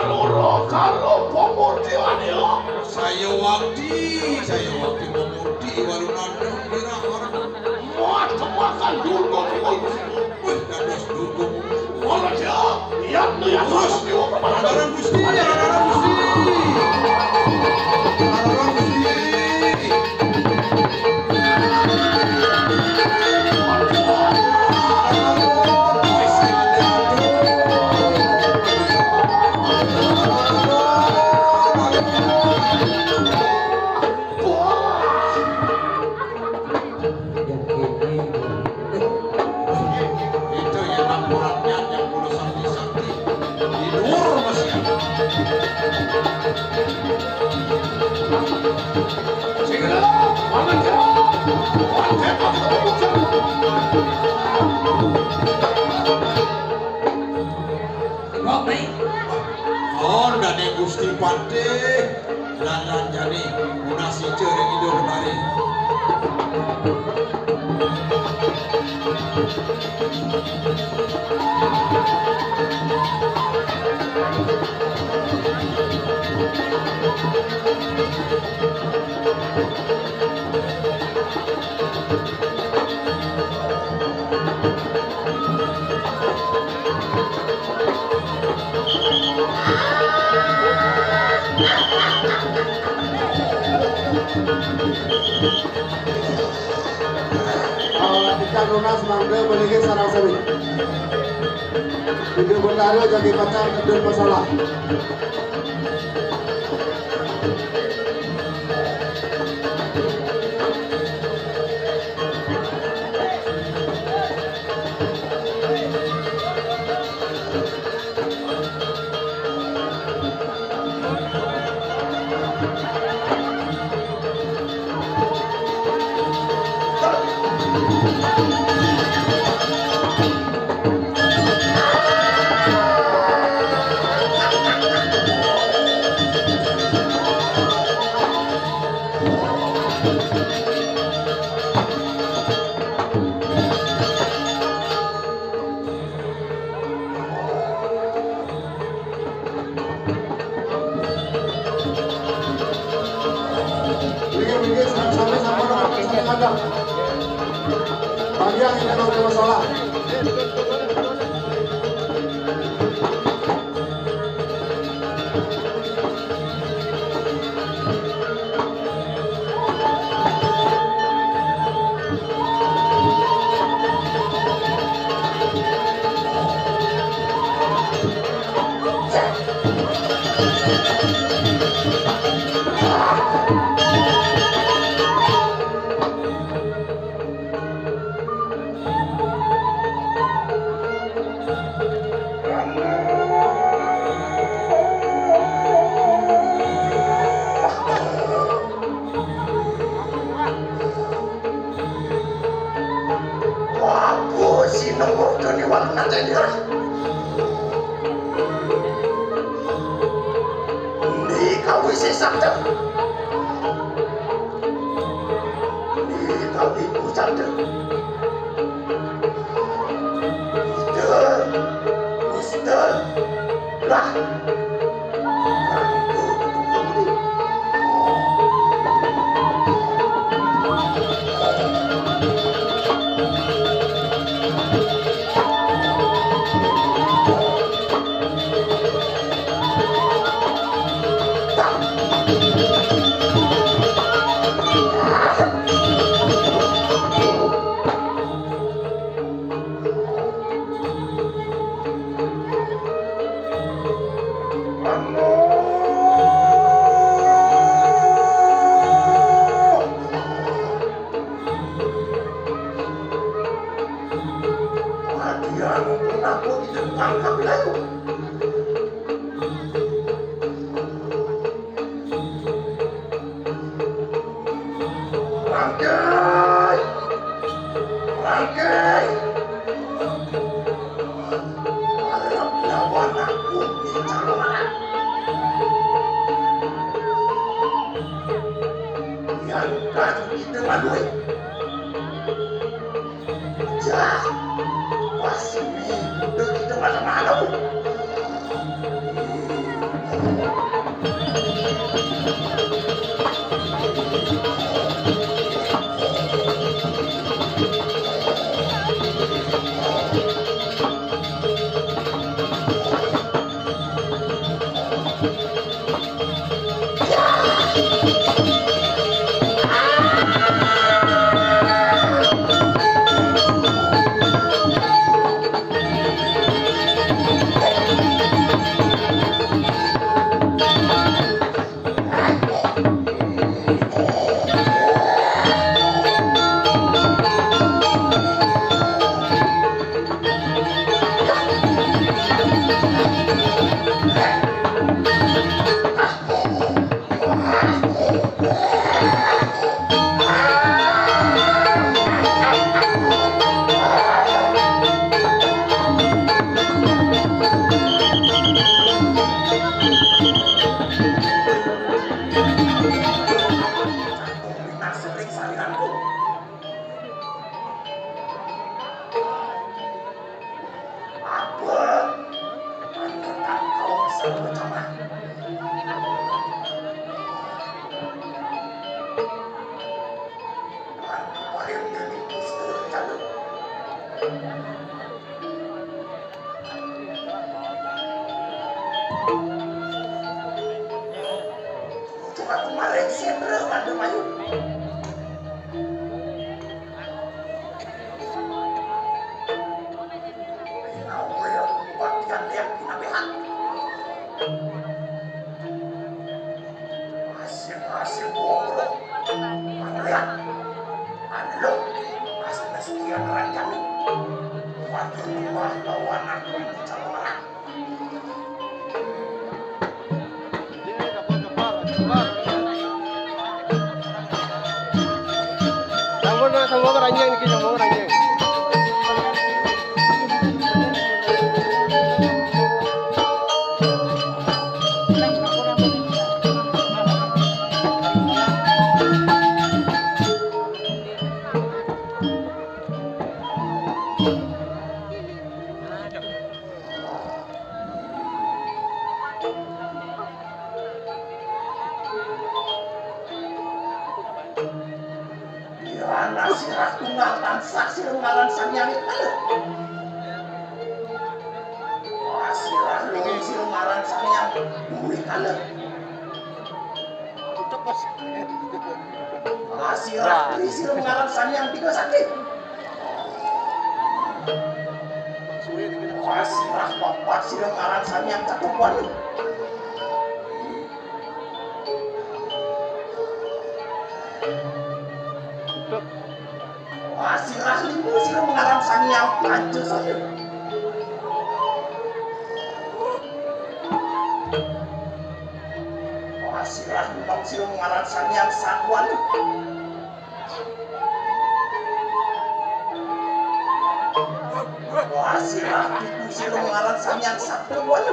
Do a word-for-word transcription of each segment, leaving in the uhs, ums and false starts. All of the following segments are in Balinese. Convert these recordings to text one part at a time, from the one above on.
Loro karo pemurtian ya. Saya wakti, saya wakti pemurti walu nandang kira orang. Muat kemakan dulu. Wih, dados dulu. Ora ya, yang ya. Terus, Gusti, Gusti. Yang ini. Itu yang laporannya yang urusan di sakti. Tidur masih. Oh, dane Gusti Patih, dalan jani, munasi cering ijo kemari. Ikan lunas mangga beli sarang sami. Ibu Betara jadi pacar kedun masalah. Minggir, minggir, sampai, sampai, sampai, sampai, sampai, sampai. Panjang ini kalau ada masalah. Waku sinung murtani warna cendera. Ndi kawi sesakta. Ndi kawi pusakta. Mister, Mister, lah. Rangkai! Rangkai! Arep lawan aku, Cak Lurah. Yang baju hitam aduh. Jah, pas ini udah kita malam-malam. Apa? Pantetan kau bisa berjamaah. Aku paling jadi pusat jalan. Coba kemarin sih, ada mayu. Hasil-hasil bohong lo. Anu ya. Anu lo. Hasil sekian ranjang. Waduh, wah, lawan aku ini calon orang. Sambung, sambung keranjang niki, sambung keranjang. Kirana sirah tunggal tansah sira ngaran Sang Hyang Kala. Wah, sirah luwih sira ngaran Sang Hyang Duri Kala. Wah, sirah tri sira ngaran Sang Hyang Tiga Sakti. Wah, sirah papat sira ngaran Sang Hyang Catuwali. Wah, sirah lima sira ngaran Sang Hyang Pancasila. Wah, sirah enam sira ngaran Sang Hyang Sangwali. Wah, sirah pitu sira ngaran Sang Hyang Sabda Wali.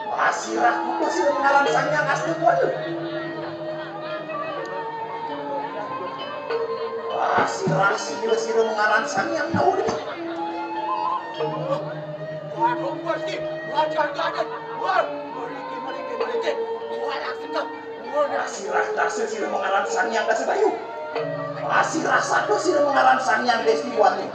Wah, sirah kuda sira ngaran Sang Hyang Asta Wali. Wah, sirah sia sira ngaran Sang Hyang Nawa Dewa. Waduh, mesti. Waduh, waduh. Wah, meriki, meriki, meriki. Wah, langsung. Asirah dasa sira mangaran Sang Hyang Dasa Bayu. Asirah satus sira mangaran Sang Hyang Desti Wati.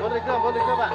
Boleh ke, boleh ke, Pak?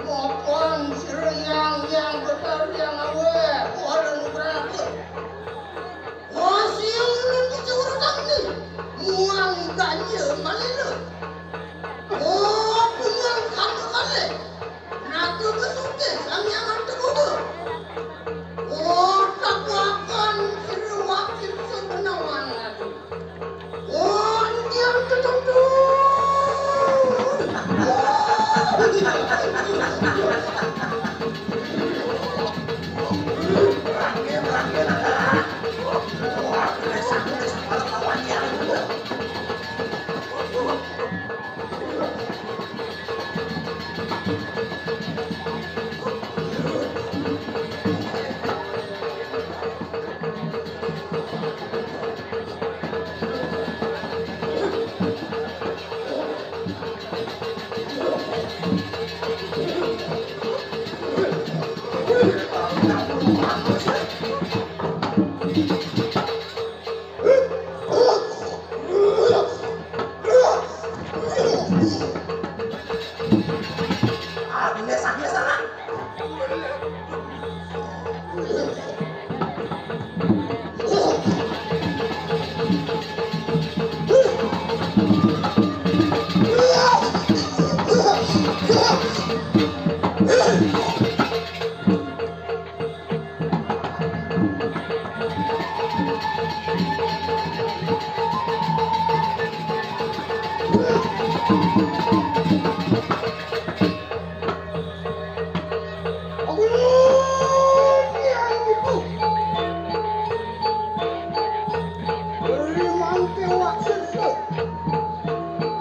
Mapan sira yang, yang betar yang awe, kuaran berapa? Wah, siang ulun di seorang ni, muang ganja malila. Oh, pulang kamu kali. Naga besuke, kami akan teguga. Oh, tak akan sira wakil sebenawan lagi.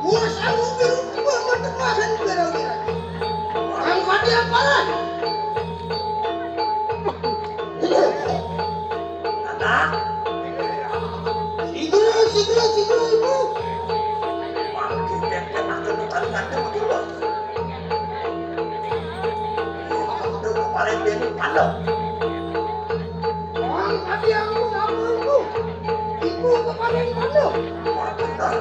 Wah, sanggup berubah mata pasan kira-kira. Orang mati apalah? Anak. Segera, segera, segera, Ibu. Waktu dia kena kena tadi nanti betul. Udah kemarin dia ini pandang. Orang tadi aku sama Ibu. Ibu kemarin pandang. Wah, benar.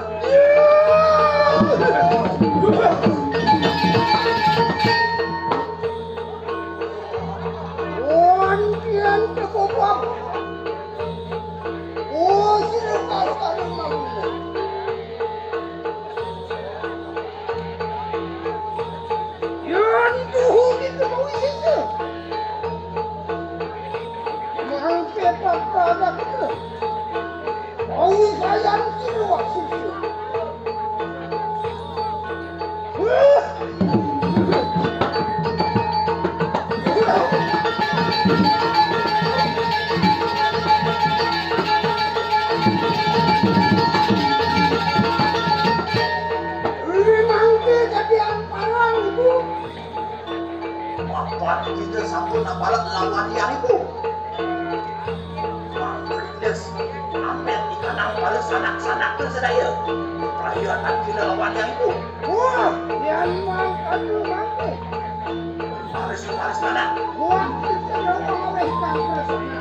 Wan kian kekopang. Oh, sira karo karo mangune. Yan tuhu kita mau isisa. Mangke papadak. Mau Kita sampun napalat lawan Hyang Ibu. Mangkrindes, ampet ikanang para sanak-sanakan sadaya. Perayaan kita lawan Hyang Ibu. Wah, yan mangkadu mangke. Harus, harus mana? Wah, kita lawan oleh kang Kresna.